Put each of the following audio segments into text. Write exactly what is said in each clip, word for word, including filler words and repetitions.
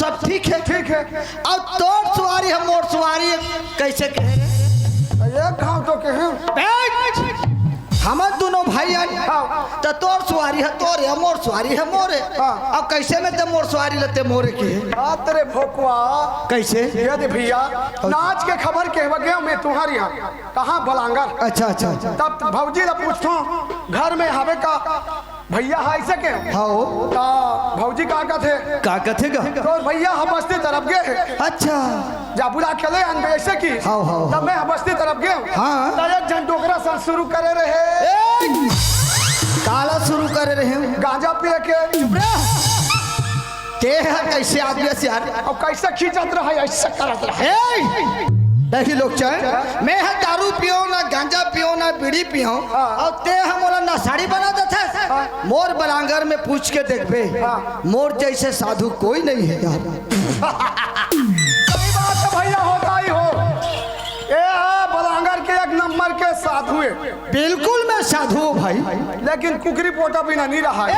सब ठीक हे। ठीक हे। अब तोर सुवारी हे, मोर सुवारी हे, कइसे कहे रे? एक घांव तो कहे। बैठ। हमर दूनों भाई हन, हाँ। त तोर सुवारी हे तोर हे, मोर सुवारी हे मोर हे। हाँ। अब कइसे में ते मोर सुवारी ल ते मोरे कहे? बात रे भोकवा। कइसे? ये दे भइया, नाच के खबर कहवा गेंव मैं तुम्हर इहाँ, कहाँ बलांगर। अच्छा, अच्छा, अच्छा। तब भौजी ल पूछथों, घर में हवे का? भइया ह अइसे कहे। हाँ हो। त भौजी का कथे? का कथे गा? तोर भइया ह बस्ती तरफ गे हे। अच्छा। जा बुला के ले आन बे, अइसे कि। हाँ, हाँ, तब हाँ। मैं ह बस्ती तरफ गेंव। हाँ। त एक झन डोकरा संग सुरू करे रहे। ए! काला सुरू करे रहे? गांजा पिए के। चुप रह। ते ह कइसे आदमी हस यार? अउ कइसे खींचत रहे, अइसे करत रहे। ए! नहीं लोकचन, मैं ह दारू पियों ना, गांजा पियों ना, बीड़ी पियों, हाँ। अउ ते ह मोला नसाड़ी बना देथस। हाँ। मोर बलांगर में पूछ के देखबे, हाँ। मोर जइसे साधु कोई नहीं हे यार। सही बात हे भइया, होता ही हो। ए हा बलांगर के एक नंबर के साधु हे। बिल्कुल मैं साधु हूँ भाई। लेकिन कुकरी पोटा बिना नहीं रहा। ए!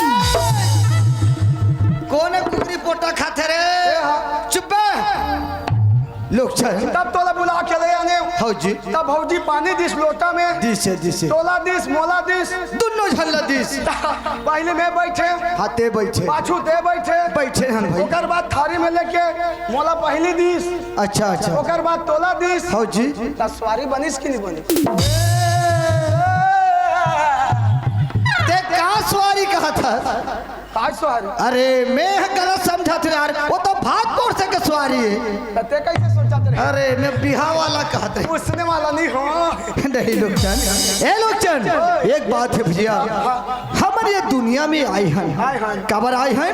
कोन हे कुकरी पोटा खाथे रे? ए हा। चुप बे। लोकचन। तब तोला बुला के ले आने। हाँ जी। तब भौजी पानी दिस लोटा में। दिस हे, दिस हे। तोला दिस, मोला दिस। दूनों झन ला दिस। पहली मैं बइठे। हाँ, ते बइठे। पाछू ते बइठे। बइठे हन भाई। ओकर बाद थारी में लेके मोला पहली दिस। अच्छा, अच्छा। ओकर बाद तोला दिस। हाँ जी। त सुवारी बनिस कि नहीं बनिस? ते का सुवारी कहत हस? का सुवारी? अरे, मैं ह गलत समझत हूँ यार, वो तो भात परोसे के सुवारी हे। त ते कइसे सोचत रहे? अरे, मैं बिहाव वाला कहत रहे। उसने वाला नहीं हो। नहीं लोकचन, ए लोकचन, एक बात हे भइया, हमन ये दुनिया में आए हन, आए हन। काबर आए हन?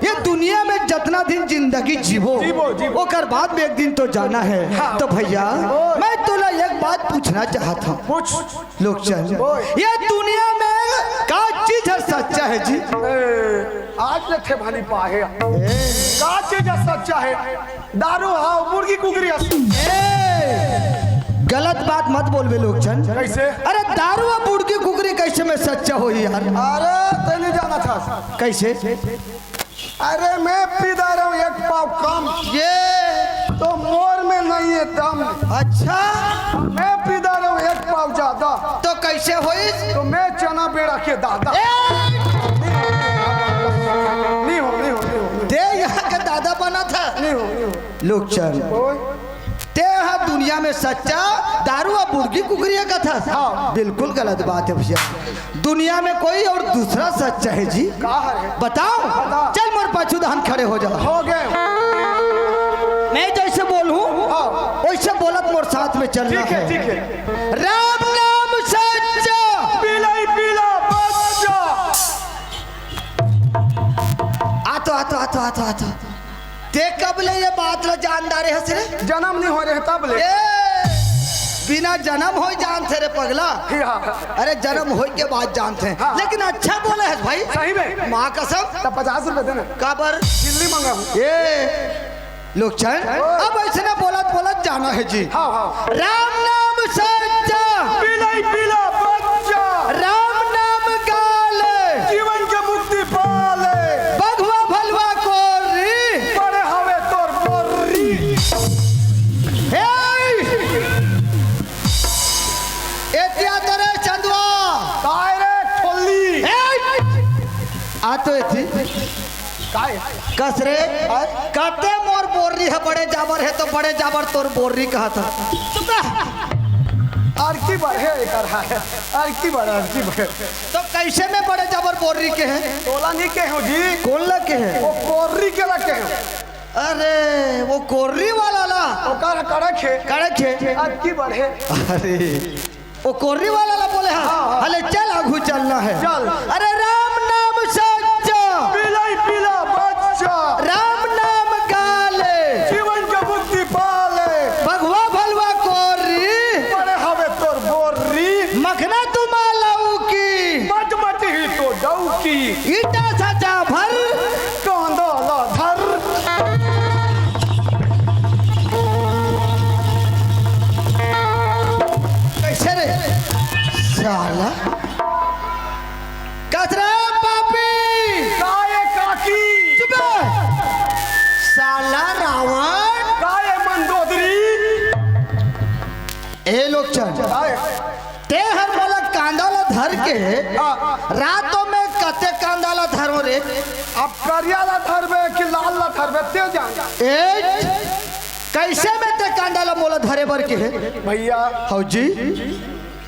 ये दुनिया में जतना दिन जिंदगी जीबो, जीबो, जीबो। ओकर बाद में एक दिन तो जाना हे। हाँ। त भइया, ओ। मैं तोला एक बात पूछना चाहत हूँ। पूछ। लोकचन, ओए। ये दुनिया में का चीज ह सच्चा हे जी? ए, आज ले थे भानी पाहे। ए। का चीज ह सच्चा हे? दारू हव, मुर्गी कुकरी हस। ए, गलत बात मत बोलबे लोकचन। कइसे? अरे दारू अउ मुर्गी कुकरी कइसे में सच्चा होही यार? अरे, ते नहीं जानत हस। कइसे? अरे मैं पी डारेंव एक पाव कम। ये तो मोर में नहीं हे दम। अच्छा। मैं पी डारेंव एक पाव ज्यादा। तो कइसे होइस? तो मैं चना बेड़ा के दादा। ए! नहीं हो, नहीं हो, नहीं हो, नहीं हो। ते यहाँ के दादा बनत हस? नहीं हो, नहीं हो। लोकचन। ओए। ते ह दुनिया में सच्चा, दारू अउ मुर्गी कुकरी ह कथस। हाँ। बिल्कुल गलत बात हे भइया। दुनिया में कोई अउ दूसरा सच्चा हे जी। का हे? बताओ। बता। चल मोर पाछू डहन खड़े हो जा। हो गे। मैं जइसे बोलहूँ, हाँ। वइसे बोलत मोर साथ में चलना हे। ठीक हे, ठीक हे। राम नाम सच्चा। बिलाई पीला बच्चा। आतो, आतो, आतो, आतो, आतो। ते कब ले ये बात ल जान डारे हस रे? जनम नहीं होय रहे तब ले। ए, बिना जनम होय जानथे रे पगला। हाँ। अरे जनम होय के बाद जानथे। हाँ। लेकिन अच्छा बोले हस भाई। सही में? माँ कसम। त पचास रुपया देना। काबर? दिल्ली मंगा हूँ। ए, लोकचन, अब अइसने बोलत बोलत जाना हे जी। हाँ, हाँ। राम नाम सच्चा। बिलाई पीला बच्चा। राम नाम गाले। जीवन के मुक्ति पाले। बघवा भलवा कोरी। बड़े हवे तोर बोरी। हे! एतिया तरे चंदवा। काय रे ठोली? हे! आ तो एती। काय? कस रे? आय? कते मोर बोर्री ह बड़े जाबर हे तो बड़े जाबर तोर बोर्री कहत ह। चुप रह। अरकी बढ़े एकर ह, अरकी बढ़े, अरकी बढ़े। तो कइसे में बड़े जाबर बोर्री केहें? तोला नहीं केहेंव जी। कोन ला केहें? वो कोर्री के ला केहेंव। अरे, वो कोर्री वाला ला? ओकर कड़क हे। कड़क हे। अरकी बढ़े। अरे। वो कोर्री वाला ला बोले ह। हाँ, हाँ। हले चल, आगू चलना हे। चल। अरे राम नाम सच्चा। बिलाई पीला बच्चा। राम नाम गाले। जीवन के मुक्ति पाले। बघवा भलवा कोर्री। बड़े हवे तोर बोर्री। मखना तुम्हारा लौकी। मट मट ही तो डौकी। ईटा सजा भर। कांदा ला धर। कइसे रे? साला। कस रे? ए लोकचन, आय। ते हर मोला कांदा ला धर के हाँ। रातों में कते कांदा ला धरो रे? अब करिया ला धरबे कि लाल ला धरबे, ते जान। ए, कैसे में ते कांदा ला मोला धरे बर के हे? भैया। हौ जी।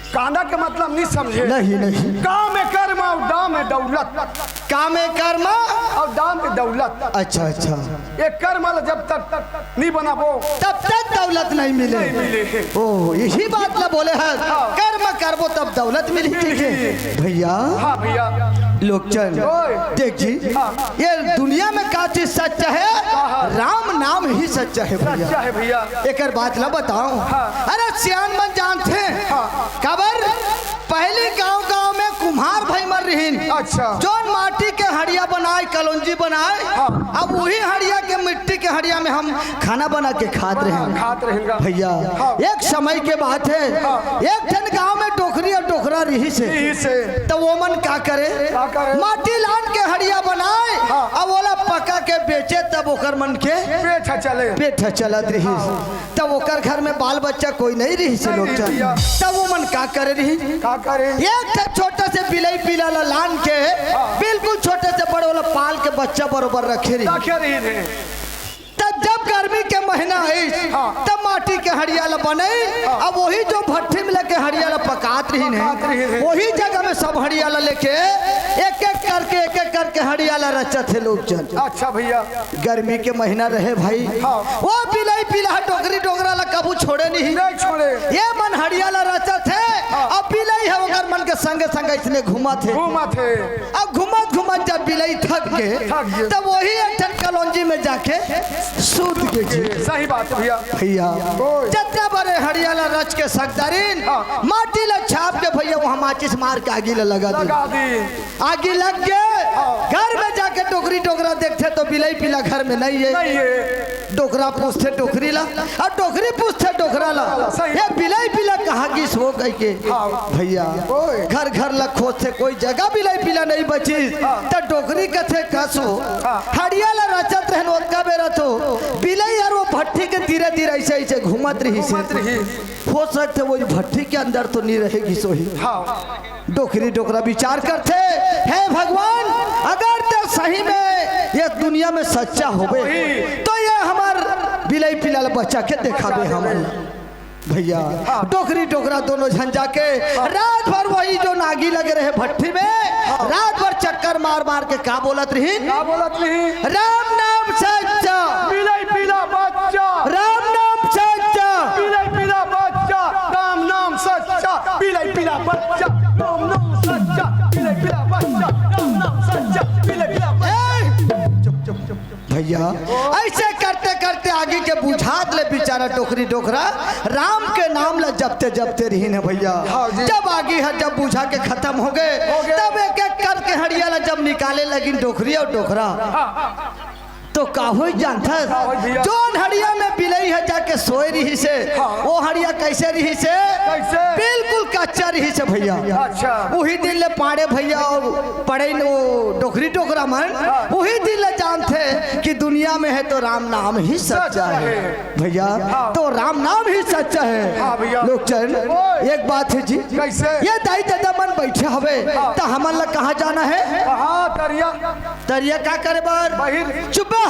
कांदा के मतलब नहीं समझे। नहीं, नहीं। काम में कर्म और दाम में दौलत। काम में कर्म और दाम में दौलत। अच्छा, अच्छा। ये कर्म ला जब तक नहीं बनाबो, तब तक दौलत नहीं मिले। नहीं मिले। ओ, यही बात ला बोले हैं, हाँ। कर्म करबो तब दौलत मिली, ठीक है? मिली। भैया, हाँ भैया। लोकचन, ओए। देख जी, हाँ। ये दुनिया में का चीज सच है? हाँ, हाँ। राम नाम ही सच है भैया। सच है भैया। एकर बात ला बताओ। हाँ। अरे सियान मन जानथे। हाँ। काबर? पहली गांव-गांव में कुम्हार भाई मन रहिन। अच्छा। जोन माटी के हड़िया बनाए, कलौंजी बनाए, हाँ। अब वही हड़िया के, मिट्टी के हड़िया में हम खाना बना के खात बना रहिन। खात रहिन गा। भैया, हाँ। एक समय के बात है, हाँ। एक ठन गांव में डोकरी और डोकरा रहिस हे। रहिस हे। त वो मन का करे? का करे? माटी लान के हड़िया बनाए, हाँ। अब ओला पका के बेचे, तब ओकर मन के पेट ह चले। पेट ह चलत रहिस। हाँ। तब ओकर घर में बाल बच्चा कोई नहीं रहिस हे नहीं लोकचन। भैया। तब वो मन का करे रहिस? का करे? एक ठन छोटा से बिलई पिला ला लान के, हाँ। बिल्कुल छोटे से बड़े वाला पाल के बच्चा बरोबर रखे रहिस। रखे रहिस हे। तब जब गर्मी के महीना आइस, हाँ। तब माटी के हड़िया ला बनाइन, हाँ। अब वही जो भट्ठी में लेके हड़िया ला पकात रहिन हे, पकात रहिन हे। वही जगह में सब हड़िया ला लेके एक एक करके, एक एक करके हड़िया ला रचत हे लोकचन। अच्छा भैया। गर्मी के महीना रहे भाई, हाँ। वो बिलई पिला डोकरी डोकरा ला कभू छोड़े नहीं। नहीं छोड़े। ये मन हड़िया ला रचत हे, हाँ। अब बिलई ह ओकर मन के संगे संगे इसने घूमत हे। घूमत हे। अब घूमत घूमत जब बिलई थक गे, थक गे। तब वही एक ठन कलौंजी में जाके सूत गे जी। सही बात है भैया। भैया, ओए। जतना बड़े हड़िया ला रच के सकदारिन, हाँ। माटी ला छाप के भैया वहाँ माचिस मार के आगी ला लगा दी। लगा दी। आगी लग गे, हाँ। घर में जाके डोकरी डोकरा देखथे तो बिलई पिला घर में नहीं है। नहीं है। डोकरा पूछथे डोकरी ला, और डोकरी पूछथे डोकरा ला, सही। ये बिलई पिला कहाँ गिस हो कहिके। हाँ। भैया, ओए। घर घर ला खोजथे, कोई जगह बिलई पिला नहीं बचिस, हाँ। त डोकरी कथे कस हो, हाँ। हड़िया ला रचत रहेन ओतका बेरा तो बिलई यार वो भट्ठी के धीरे धीरे ऐसे ऐसे घूमत रहिस हे। घूमत रहिस। हो सकथे वही भट्ठी के अंदर तो नहीं रहे गिस होही। हाँ। डोकरी डोकरा विचार करथे, हे भगवान, अगर ते सही में ये दुनिया में सच्चा होबे, वही। तो ये हमार बिलई पिला ला बचा के देखाबे हमन ला। भैया, हाँ। डोकरी डोकरा दोनों झन जाके हाँ। रात भर वही जो आगी लगे रहे भट्ठी में, हाँ। रात भर चक्कर मार मार के का बोलत रहिन? का बोलत रहिन? राम नाम सच्चा। बिलई पिला बच्चा। राम नाम सच्चा। बिलई पिला बच्चा। राम नाम सच्चा। बिलई पिला बच्चा। राम नाम सच्चा। बिलई पिला बच्चा। राम नाम सच्चा। बिलई पिला बच्चा। ए! चुप, चुप, चुप। भैया, ऐसे करते करते आगी के बुझात ले बेचारा डोकरी डोकरा राम के नाम ला जपते जपते रहिन हे भैया। हाँ जी। जब आगी ह जब बुझा के खत्म हो गे, हो गे। तब एक एक करके हड़िया ला जब निकाले लगिन डोकरी और डोकरा, हाँ। तो का होई जानथस? का होई भैया? जोन हड़िया में बिलई ह जाके सोए रहिस हे, हाँ। वो हड़िया कैसे रहिस हे? कैसे? बिल्कुल कच्चा रहिस हे भैया। अच्छा। उही दिन ले पाड़े भैया और पड़े न वो डोकरी डोकरा मन, हाँ। उही दिन ले जानथे कि दुनिया में है तो राम नाम ही सच्चा सच है। है। भैया, हाँ। तो राम नाम ही सच्चा है। हाँ भैया। लोकचन, ओए। एक बात है जी। कैसे? ये दाई ददा मन बैठे हवे, हाँ। त हमन ला कहाँ जाना है? कहाँ तरिया? तरिया का करे बर? बहिर। चुप बा।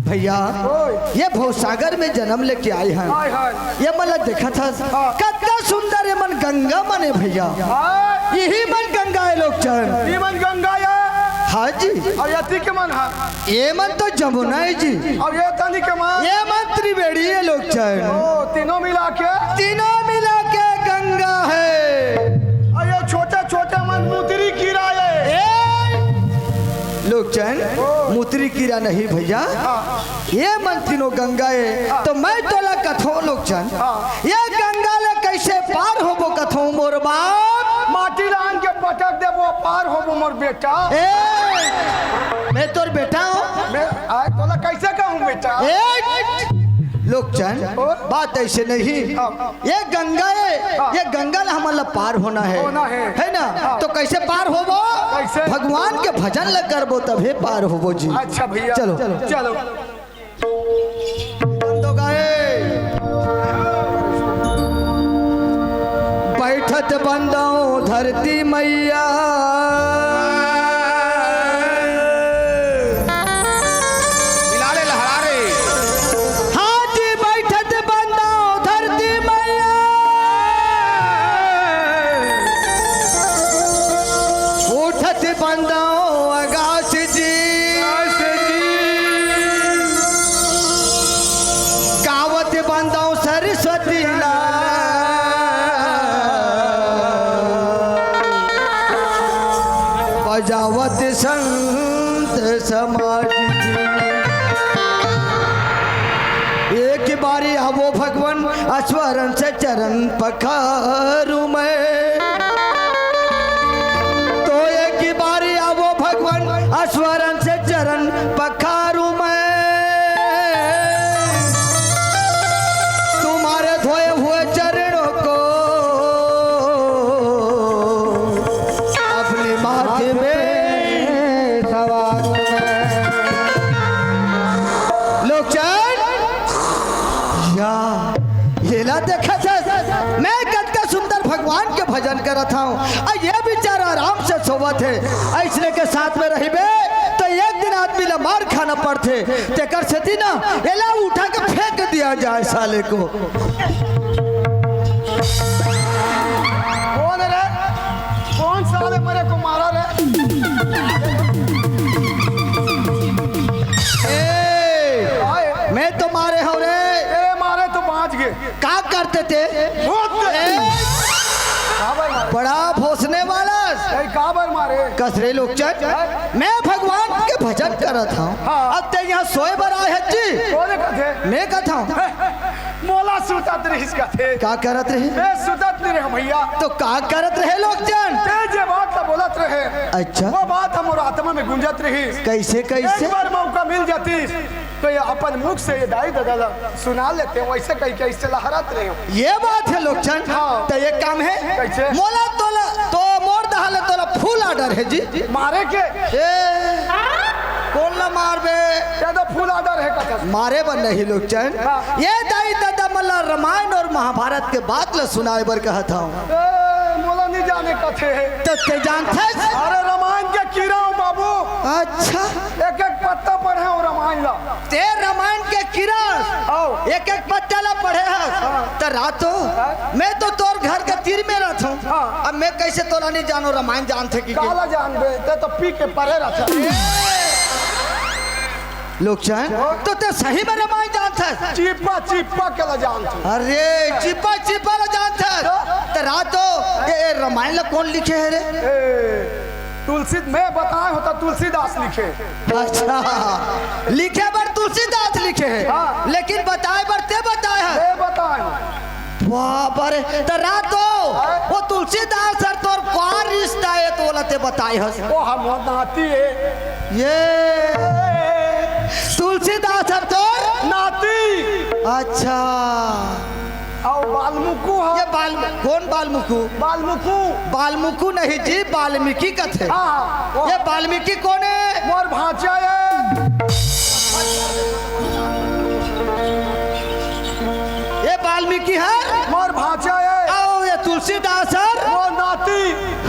भैया, ओए। ये भवसागर में जन्म लेके आए हैं। हाय, हाय। ये मन ला देखत हस। हाँ। कतना सुंदर ये मन गंगा मन हे भैया। हाँ। यही मन गंगा हे लोकचन। ये मन गंगा हे। हाँ जी। और यति के मन हा? ये मन तो जमुना हे जी। और ये तनी के मन? ये मन त्रिवेणी हे लोकचन। ओ, तीनों मिला के? तीनों मिला के गंगा हे। और ये छोटे छोटे मन मुतरी कीरा हे। ए! लोकचन, ओ। मुतरी कीरा नहीं भैया। हाँ। ये मन तीनों गंगा हे, हाँ। तो मैं तोला कथों लोकचन, हाँ। ये गंगा ला कैसे पार होबो कथों मोर बाप? माटी लान के पटक देबो, पार होबो मोर बेटा। ए, मैं तोर बेटा हूँ। मैं, आय तोला कैसे कहूँ बेटा? ए, लोकचन, ओ। बात ऐसे नहीं। हाँ। ये गंगा हे, हाँ। ये गंगा ला हमन ला पार होना हे। होना हे। है ना? हाँ। तो कैसे पार होबो? कैसे? भगवान के भजन ला करबो तभे पार होबो जी। अच्छा भैया। चलो। चलो। बंद हो गए। बंदव धरती मैया। मिला ले, लहरा रे। हाथी बैठत बंदव धरती मैया। उठत बंदव आकाश जी। गावत बंदव सरस्वती ला। बजावत संत समाज जी। एक बारी आवो भगवान, अस्वरन से चरण पखारू मैं। तो एक बारी आवो भगवान, अस्वरन से चरण पखारू मैं। तुम्हारे धोए हुए चरणों को अपने माथे में सवार मैं। लोकचन, या, येला देखत हस, मैं कतका सुंदर भगवान के भजन करत हूँ, अउ ये बेचारा आराम से सोवत हे। अइसने के साथ में रहिबे, त एक दिन आदमी ला मार खाना पड़थे। तेकर सेती ना, एला उठा के फेंक दिया जाए साले को। कौन रे? कौन साले मेरे को मारा रे? ए, आए। मैं तो मारे हूँ रे। ए, मारे तो बाँच गे। का करते थे? भूत। ए, काबर मारे? बड़ा भोसने वाला। ए, काबर मारे? कस रे लोकचन, मैं भगवान के भजन करत हूँ। हाँ। अब ते यहाँ सोए बर आए हस जी। कोने कथे? मैं कथा हूँ। मोला सुतत रहिस कथे। का करत रहे? ए, सुतत नहीं रहे भैया। तो का करत रहे लोकचन? ते जे बात ला बोलत रहे, अच्छा। वो बात हमर आत्मा में गूंजत रहिस। कैसे, कैसे? एक बार मौका मिल जातिस, तो ये अपन मुख से ये दाई ददा ला सुना लेते, वैसे कहि के इससे लहरात रहे हो। ये बात है लोकचन। हाँ। तो ये काम है। कैसे? मोला तोला, तो मोर डहर ले तोला full order है जी। मारे के? ए, कौन ला मारबे? ये तो full order है कथा। मारे बर नहीं लोकचन। हाँ। ये दाई ददा मन ला रामायण और महाभारत के बात ला सुनाए बर कहत हूँ। ए, मोला नहीं जाने कथे। तो ते जानथस? अरे रामायण के कीरा हूँ बाबू। अच्छा। एक एक पत्ता पढ़े हूँ रामायण ला। ते रामायण के कीरा हस? आओ। एक एक पत्ता ला पढ़े हस? हाँ। त रातो, हाँ। मैं तो तोर घर के तीर में रहत हूँ। हाँ। अब मैं कैसे तोला नहीं जानो रामायण जानथे कि काला जानबे, ते तो पी के परे रहत। लोकचन, तो ते सही में रामायण जानथस? चिप्पा चिप्पा के ला जानथस। अरे, चिप्पा चिप्पा ला जानथस? तो? त रातो, ये, ये रामायण ला कौन लिखे है रे? ए, तुलसी, मैं बताए होता तुलसीदास लिखे। अच्छा, लिखे बर तुलसीदास लिखे है, हाँ। लेकिन बताए बर ते बताए है। मैं बताए हूँ। बाप रे, त रातो, हाँ? वो तुलसीदास हर तोर का रिश्ता है, तोला ते बताए हस? वो हमर नाती है। ये तुलसीदास हर तोर? नाती। अच्छा। अउ बालमुकु ह। ये बाल-, कौन बालमुकु? बालमुकु। बालमुकु नहीं जी, बाल्मीकि कथे। हाँ, हाँ, वो ये बाल्मीकि कौन है? मोर भांचा है। ये बाल्मीकि हर? मोर भांचा है। अउ ये तुलसीदास हर? मोर नाती।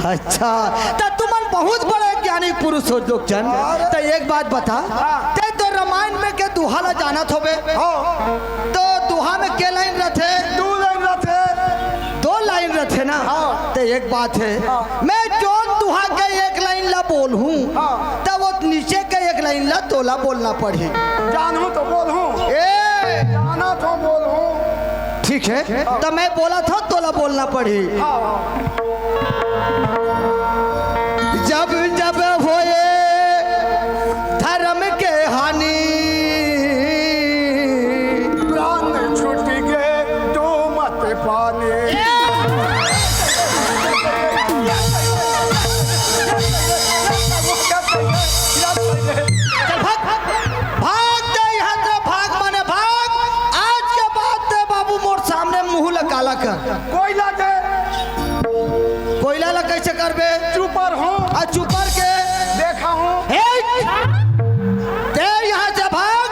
अच्छा, त तुमन बहुत बड़े ज्ञानी पुरुष हो लोकचन। हाँ। त एक बात बता, हाँ। ते तो रामायण में के दोहा ला जानत होबे। हाँ। तो दोहा में के लाइन रथे? दो लाइन रथे। दो लाइन रथे ना? हाँ। त एक बात है, हाँ। मैं जोन दोहा के एक लाइन ला बोलहूँ, हाँ। त वो नीचे के एक लाइन ला तोला बोलना पड़ही। जानहूँ तो बोलहूँ। ए! जानत हूँ बोलहूँ। ठीक है, हाँ। त मैं बोलत हूँ, तोला बोलना पड़ही। हाँ, हाँ। जब जब होए धर्म के हानि, प्राण छूट गे डूमत पानी। चल भाग, भाग, भाग, जा यहाँ से भाग, माने भाग। आज के बाद ते बाबू मोर सामने मुंह ला काला कर। कोयला दे। कोयला ला कैसे करबे? चुपर हूँ। आ चुपर के? देखा हूँ। हे! ते यहाँ से भाग।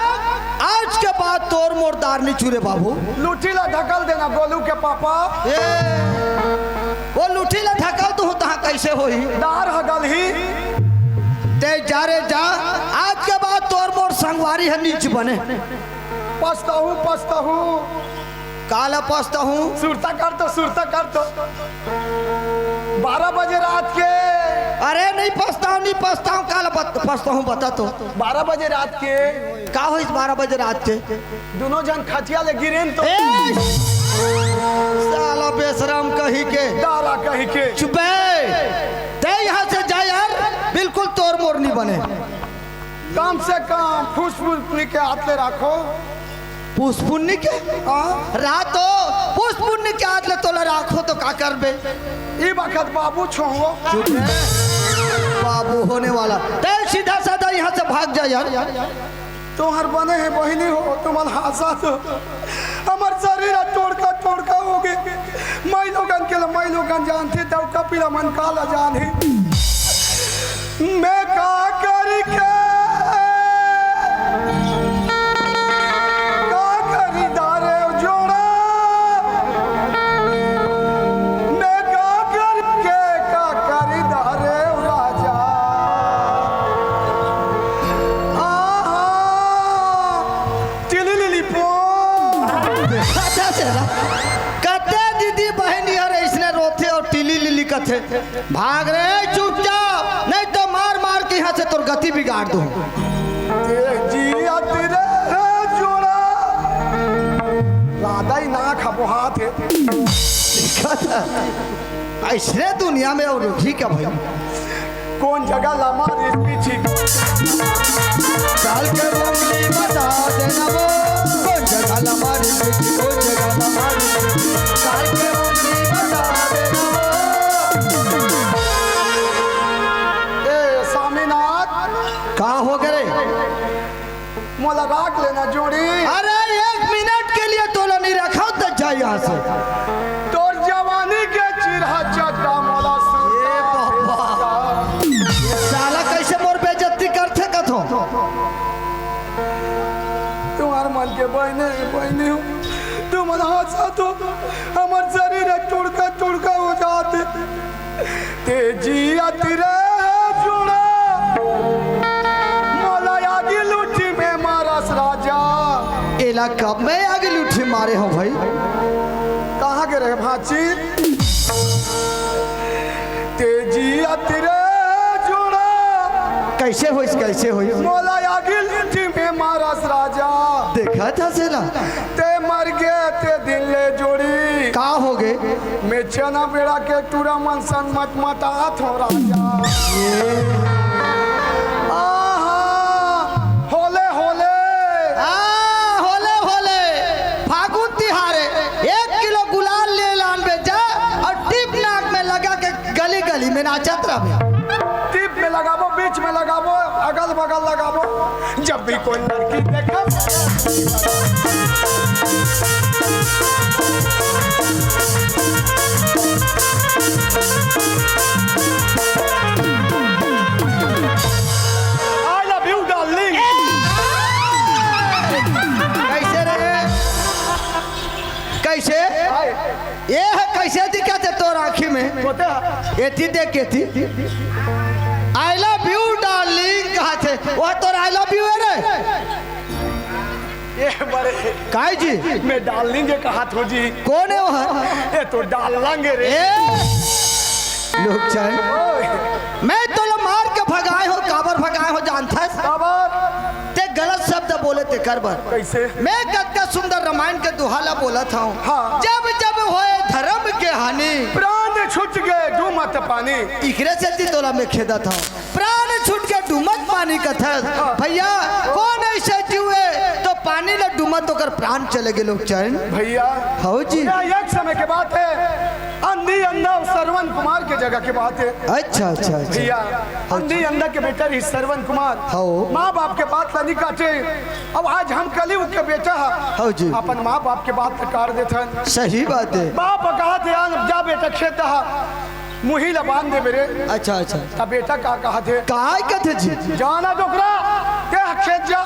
आज के बाद तोर मोर दार नहीं चुरे बाबू। लूटी ला ढकल देना गोलू के पापा। ए! वो लुठी ला धकाव तो तहाँ कैसे होही? दार ह गलही। ते जा रे जा, आज के बाद तोर मोर संगवारी ह नीच बने। पछताहूँ, पछताहूँ। काला पछताहूँ? सुरता कर तो, सुरता कर तो। बारह बजे रात के। अरे नहीं पछताहूँ, नहीं पछताहूँ, काला बत-, पछताहूँ, बता तो। बारह बजे रात के। का होइस बारह बजे रात के? दुनों झन खटिया ले गिरेन तो। ए! साला बेशरम कहीं के। दारा कहीं के। चुप बे। ते यहाँ से जा यार, बिल्कुल तोर मोर नहीं बने। कम से कम फुसफुन्नी के हाथ ले राखो। फुसफुन्नी के? हाँ। रातो फुसफुन्नी के हाथ ले तोला राखो तो का करबे? ई बखत बाबू छोहो। चुप बे। बाबू होने वाला। ते सीधा साधा यहाँ से भाग जा यार। तोहर बने हे बहिनी हो, तुमन हांसत हो। हमर शरीर ह टोड़का टोड़का हो गे। माई लोगन के ल-, माई लोगन जानथे, त कपिला मन काला जानही। मैं का करी के, का करी दारे जोड़ा। मैं का करी के, का करी दारे राजा। आहा। टिली लिली पो। देखा था तेरा? कते दीदी बहिनी हर अइसने रोथे अउ टिली लिली कथे। भाग रे चुपचाप, नहीं तो मार मार के यहाँ से तोर गति बिगाड़ दूँ। ते जियत रे जोड़ा। राधा ही ना खबो हाथ है। देखा था? अइसने दुनिया में अउ रुकही का भाई? कोन जगह ला मारिस पीछी? चाल के मुंगली बता देना वो। कोन जगह ला मारिस पीछी? कोन जगह ला मारिस पीछी? चाल के मुंगली बता देना वो। ए, स्वामीनाथ। का हो गे रे? मोला राख लेना जोड़ी। अरे, एक मिनट के लिए तोला नहीं रखा, तो जा यहाँ से। तोर जवानी के चिरहा चड्डा मोला ए बाबा। साला, कैसे मोर बेइज्जती करथे कथो? तुम्हार मन के बहिनी, बहिनी हो, तुमन हांसत हो, हमर शरीर ह टुड़का टुड़का हो जात हे। ते जियत रे जोड़ा, मोला आगी लूठी में मारस राजा। एला कब मैं आगी लूठी मारे हूँ भाई? कहाँ गे रहे भांची? ते जियत रे जोड़ा। कैसे होइस, कैसे होइस? मोला आगी लूठी में मारस राजा। देखा था सेला? ते मर गे ते दिन ले जोड़ी। का हो गे? मैं चना बेड़ा के टूरा मन सन मटमटात हो राजा। आहा, होले होले। आ, होले होले। फागुन तिहारे एक किलो गुलाल ले लान बे जा अउ टिप नाक में लगा के गली गली में नाचत रहबे। टिप में लगाबो, बीच में लगाबो, अगल बगल लगाबो। जब भी कोई लड़की देखा I love you, darling। कैसे रे? कैसे? ये ह कैसे दिखत हे तोर आँखी में? एती देख, एती। I love you, darling कहत हे। वो तोर I love you हे रे। ये बड़े काय जी? मैं darling के कहत हो जी। कोन हे वो? ये तो डाल लांगे रे। ए! लोग चैन। ओए। मैं तोला मार के भगाए हो, काबर भगाए हो जानथस? काबर? ते गलत शब्द बोले तेकर बर। कैसे? मैं कतका सुंदर रामायण के दोहा ला बोलत हूँ। हाँ। जब जब होए धर्म के हानि। प्राण छूट गए डूमत पानी। इकरे सेती तोला मैं खेदत हूँ। प्राण छूट के डूमत पानी कथस। हाँ। भैया, कोन अइसे जीव हे तो पानी ला डूमत ओकर प्राण चले गे लोग चैन? भैया। हौ जी। पूरा एक समय के बात हे, अंधी अंधा अउ श्रवण कुमार के जगह के बात हे। अच्छा, अच्छा, अच्छा। भैया, अंधी अंधा के बेटा रहिस श्रवण कुमार। हौ। माँ बाप के बात ला नी काटे। अब आज हम कलयुग के बेटा हा। हौ जी। अपन माँ बाप के बात ला काट देथन। सही बात हे। बाप कहत हे, "जा बेटा खेत हा, मुही ला बांध दे मेरे।" अच्छा, अच्छा। तब बेटा का कहत हे? काय कथे जी? जाना डोकरा, ते खेत जा।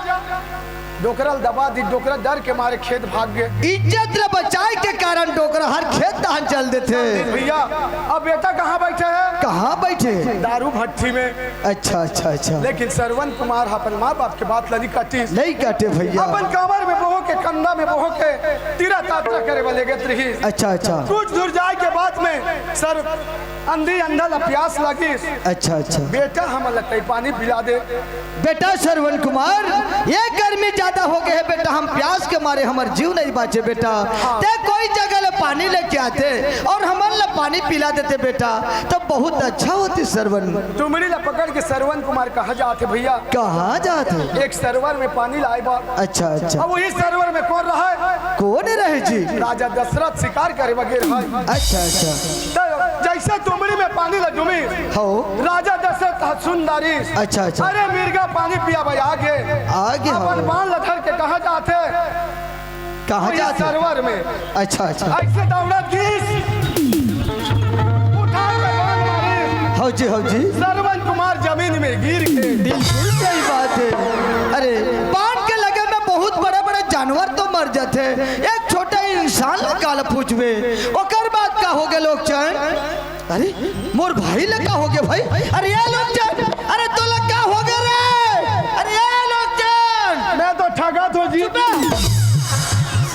डोकरा ल दबा दी, डोकरा डर के मारे खेत भाग गे। इज्जत ल बचाए के कारण डोकरा हर खेत तहन चल देथे। भैया, अब बेटा कहाँ बैठे हे? कहाँ बैठे? दारू भट्ठी में। अच्छा, अच्छा, अच्छा। लेकिन सरवन कुमार ह अपन माँ बाप के बात ल नइ काटिस। नइ काटे भैया। अपन कमर में बोहो के, कंधा में बोहो के, तीरा तातरा करे बर लेगत रहिस। अच्छा, अच्छा। कुछ दूर जाए के बाद में सर अंधी अंधा ल प्यास लागिस। अच्छा, अच्छा। बेटा, हमन ल तैं पानी पिला दे। बेटा सरवन कुमार, ये गर्मी ज्यादा हो गे हे बेटा, हम प्यास के मारे हमर जीव नइ बाँचे बेटा। हाँ। तैं कोई जगह ले पानी लेके आते और हमन ल पानी पिला देते बेटा, त बहुत अच्छा होतिस सरवन। तुमड़ी ल पकड़ के सरवन कुमार कहाँ जात हे भैया? कहाँ जात हे? एक सरोवर में पानी लाए बर। अच्छा, अच्छा। अब वही सरोवर में कोन रहय? कोन रहय जी? राजा दशरथ शिकार करे बर गे रहय। अच्छा, अच्छा। त जइसे तुमड़ी में पानी ल डूमिस, हो। राजा दशरथ ह सुन डारिस। अच्छा, अच्छा। अरे मिर्गा, पानी पिया बर आ गे। आ गे, अपन हो। बान ल धर के कहाँ जात हे? कहाँ वही जात हे? सरोवर में। अच्छा, अच्छा। अइसे दौड़त गिस, उठा के बान मारिस। हौ जी, हौ जी। सरवन कुमार जमीन में गिर के। बिल्कुल सही बात हे। अरे, बान के लगे में बहुत बड़े-बड़े जानवर तो मर जाथे, एक छोटा इंसान ला काला पूछबे, ओकर बाद का हो गे लोग चैन? अरे, मोर भाई ला का हो गे भाई? अरे, ये लोग चैन, अरे, तोला का हो गे रे? अरे, ये लोग चैन। मैं तो ठगत हों जी। चुप रह।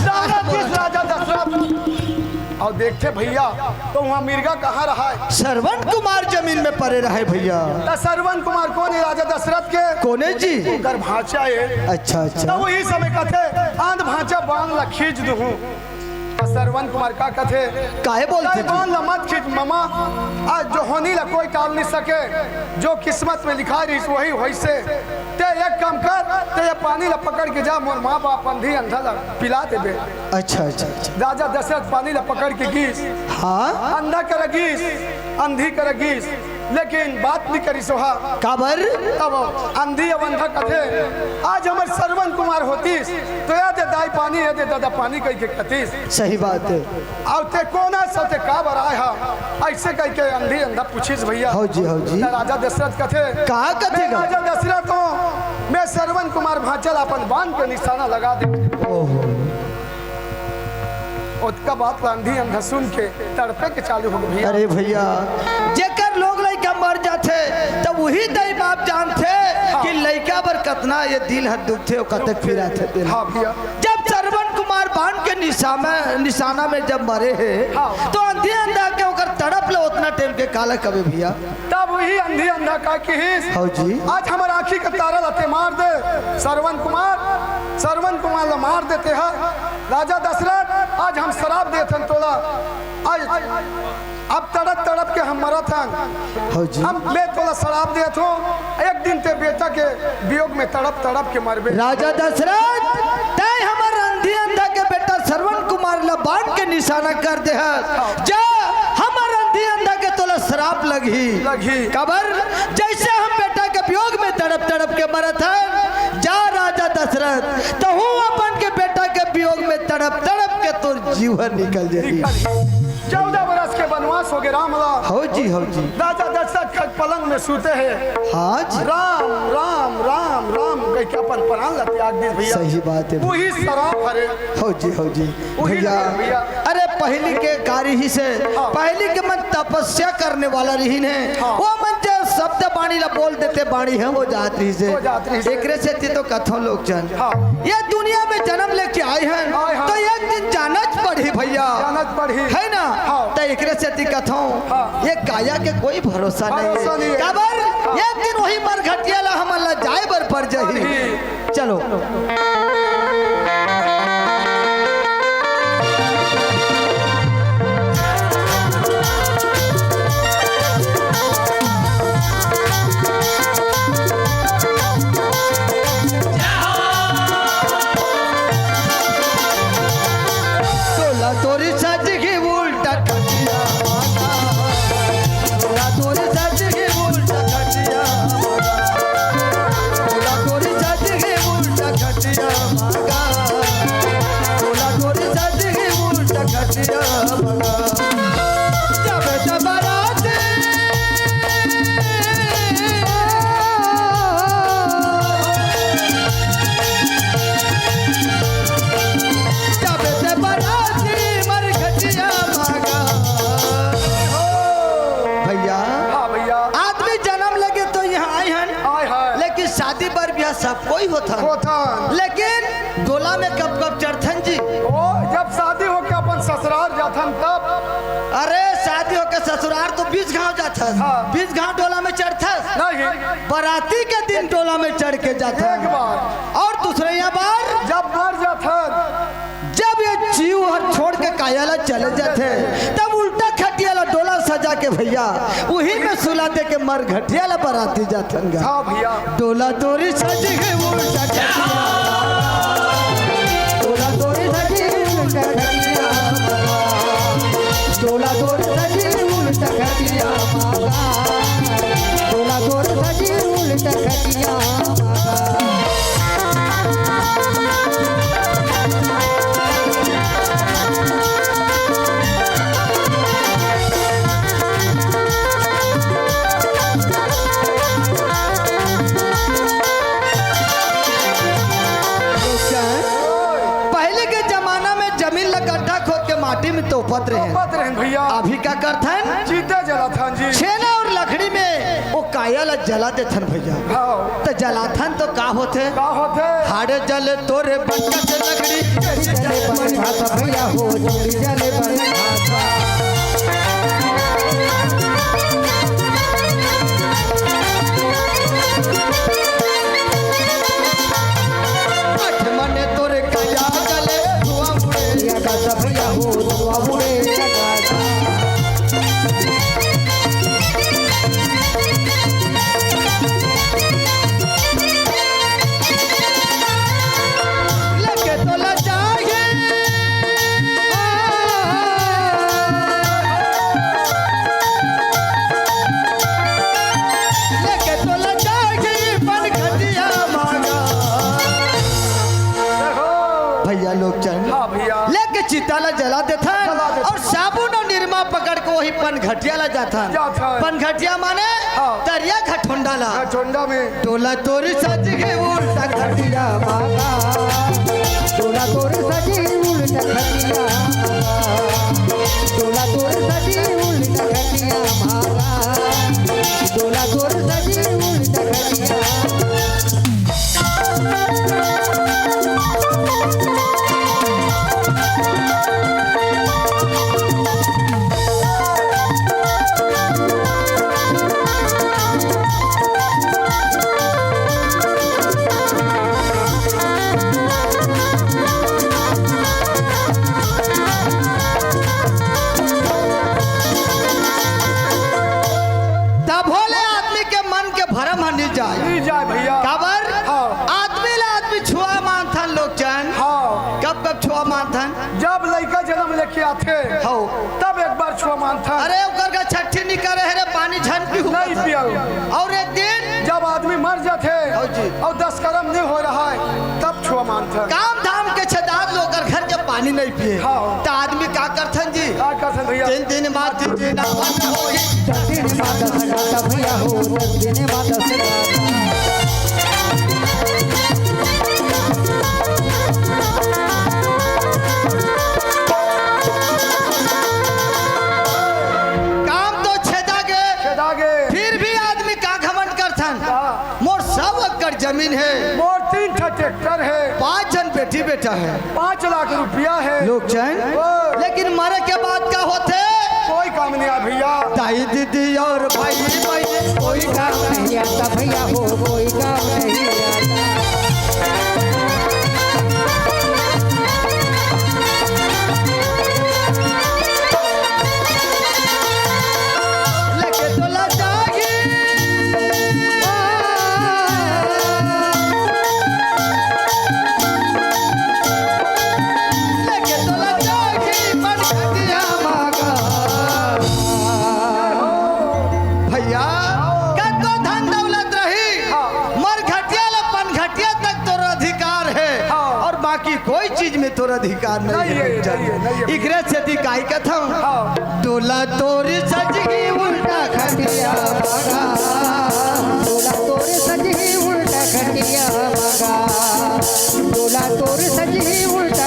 दौड़त गिस राजा दशरथ। अउ देखथे भैया, त उहाँ मिर्गा कहाँ रहय? सरवन कुमार जमीन में परे रहय भैया। त सरवन कुमार कोन हे राजा दशरथ के? कोन हे जी? ओकर भाँचा हे। अच्छा, अच्छा। त वही समय कथे, आंध भाँचा बान ला खींच दूहूँ। त सरवन कुमार का कथे? काहे बोलथे तैं जी? बान ला मत खींच ममा, आज जोहनी ला कोई टाल नइ सके, जो किस्मत में लिखा रहिस वही होइसे। तैं एक काम कर, तैं ये पानी ला पकड़ के जा, मोर माँ बाप अंधी अंधा ला पिला देबे। अच्छा, अच्छा, अच्छा। राजा दशरथ पानी ला पकड़ के गिस। हाँ। अंधा करा गिस, अंधी करा गिस, लेकिन बात नइ करिस ओहा। काबर? तब अंधी अउ अंधा कथे, आज हमर सरवन कुमार होतिस, त ये दे दाई पानी, ये दे ददा पानी कहिके कतिस। सही बात हे। अउ तैं कोन हस, तैं काबर आय हस? अइसे कहिके अंधी अंधा पूछिस भैया। हौ जी, हौ जी। त राजा दशरथ कथे, का कथे मैं गा? राजा दशरथ हों, मैं सरवन कुमार भाँचा ल अपन बान के निशाना लगा दे। ओहो। ओतका बात ला अंधी अंधा सुन के तड़पे के चालू हो गे भैया। अरे भैया, जेकर लोग लइका मर जाथे, त उही दाई बाप जानथे हाँ। कि लइका बर कतना ये दिल ह दुखथे, अउ कतक पिराथे दिल। हाँ भैया। जब सरवन कुमार बान के निशाना, निशाना में जब मरे हे, हाँ। त अंधी अंधा के ओकर तड़प ल ओतना टाइम के काला कबे भैया? तब उही अंधी अंधा का किहिस, हौ जी। आज हमर आँखी के तारा ल तैं मार दे, सरवन कुमार, सरवन कुमार ल मार दे तैं ह। राजा दशरथ, आज हम सराप देथन तोला, आज अब तड़प तड़प के हम मरत हन। हौ जी। हम, मैं तोला सराप देत हों, एक दिन तैं बेटा के वियोग में तड़प तड़प के मरबे। राजा दशरथ, तैं हमर अंधी अंधा के बेटा सरवन कुमार ला बान के निशाना कर देहस। जा, हमर अंधी अंधा के तोला सराप लगही। लगही। काबर? जइसे हम बेटा के वियोग में तड़प तड़प के मरत हन, जा राजा दशरथ, तहूँ अपन के बेटा के वियोग में तड़प तड़प के तोर जीव ह निकल जाही। निकल। चौदह बरस के बनवास हो गे राम ला। हौ जी, हौ जी। राजा दशरथ खट पलंग में सूते हे। हाँ जी। राम, राम, राम, राम कहिके अपन प्राण ला त्याग दिस भैया। सही बात हे। उही सराप हरे। हौ जी, हौ जी। उही भैया, लगे भैया। अरे पहिली के का रिहिस हे, हाँ। पहिली के मन तपस्या करने वाला रिहिन हे। हाँ। ओ मन जे शब्द बाणी ला बोल देते, बाणी ह हो जात रिहिस हे। हो जात रिहिस हे। एकरे सेती तो कथों लोग जन। हाँ। ये दुनिया में जनम लेके आए हन, आए हन। त एक दिन जानच पड़ही भैया। जानच पड़ही। हे ना? हाँ। त एकरे सेती कथों, हाँ। ये काया के कोई भरोसा नहीं हे। भरोसा नहीं हे। काबर? हाँ। एक दिन वही मरघटिया ला हमन ला जाए बर पड़ जाही। पड़ही। चलो। तोला तोरी सज के उल्टा खटिया मारा। तोला तोरी सज के उल्टा खटिया मारा। तोला तोरी सज के उल्टा खटिया सब कोई होथन। होथन। लेकिन डोला में कब कब चढ़थन जी? ओ, जब शादी होके अपन ससुराल जाथन तब। अरे, शादी होके ससुराल तो बीस गांव जाथस। हाँ। बीस गांव डोला में चढ़थस। नहीं। बराती के दिन डोला में चढ़ के जाथस। एक बार। और दूसरे यहाँ बार जब मर जाथन। जब ये जीव हर छोड़ के काया ला चले जाथे, तब उल्टा खटिया ला डोला सजा के भैया, उही में सुला दे के मर घटिया ला बराती जाथन गा। हाँ भैया। डोला तोरी सजी है उल्टा खटिया। डोला तोरी सजी उल्टा खटिया। डोला तोरी सजी उल्टा खटिया। डोला तोरी सजी उल्टा खटिया। पहले के जमाना में जमीन ला गड्ढा खोद के माटी में तोपत रहे। तोपत रहे भैया। अभी का करथन? चिता जलाथन जी। छेना और लकड़ी में वो काया ला जला देथन भैया। हाँ। त जलाथन तो का होथे? का होथे? हाड़े जले तोरे बंका से लकड़ी। जले बंका से भैया हो, जले बंका से। आठ मने तोरे काया जले धुआं उड़े। या का सब भैया हो, धुआं उड़े, या का। लेके तोला जागे। लेके तोला जागे पन खटिया मांगा। भैया लोग चल। हाँ भैया। लेके चिता ला जला देथन जला देथन। और साबुन और निरमा पकड़ के वही पनघटिया ला जाथन। जाथन। पनघटिया माने हाँ। तरिया घटोंडा ला। घटोंडा में। डोला तोरी सजी के उल्टा खटिया मांगा। डोला तोरी सजी उल्टा खटिया मांगा। डोला तोरी सजी उल्टा खटिया मांगा। डोला तोरी सजी उल्टा खटिया। तभो ले आदमी के मन के भरम ह नी जाय। नी जाय भैया। काबर? हाँ। आदमी ला आदमी छुआ मानथन लोग जन। हाँ। कब कब छुआ मानथन? जब लइका जन्म लेके आथे, हौ। तब एक बार छुआ मानथन। अरे, ओकर का छट्ठी निकले हे रे, पानी झन पीहू नहीं कथन। पियऊ। और एक दिन जब आदमी मर जाथे हौ जी। और दस करम नहीं हो रहा है, तब छुआ मानथन। काम धाम के छेदार लोग ओकर घर के पानी नहीं पिए। हाँ। त आदमी का करथन जी? का करथन भैया? तीन दिन बाद तीन दिन आवन होही। दस दिन बाद दस गाता भैया हो, दस दिन बाद दस गाता। काम तो छेदा गे, छेदा गे। फिर भी आदमी का घमंड करथन? हाँ। मोर सौ एकड़ जमीन हे। मोर तीन ठा ट्रैक्टर हे। पांच झन बेटी बेटा हे। पांच लाख रुपया हे। लोग चैन। ओ। लेकिन मरे के बाद का होथे? कोई काम नहीं आ भैया। दाई दीदी और भाई बहन कोई काम नहीं आता भैया हो, कोई काम नहीं आता। लेके तोला जागी। लेके तोला जागी पनघटिया मांगा। भैया, कतको धन दौलत रही, हाँ। मर घटिया ले पनघटिया तक तोर अधिकार हे, हाँ। और बाकी कोई चीज में तोर अधिकार नहीं नहीं हे, है, भैया। नहीं है, नहीं है। इकरे सेती काई कथंव? हाँ। डोला तोरी सजही उल्टा खटिया मांगा। डोला तोरी सजही उल्टा खटिया मांगा। डोला तोरी सजही उल्टा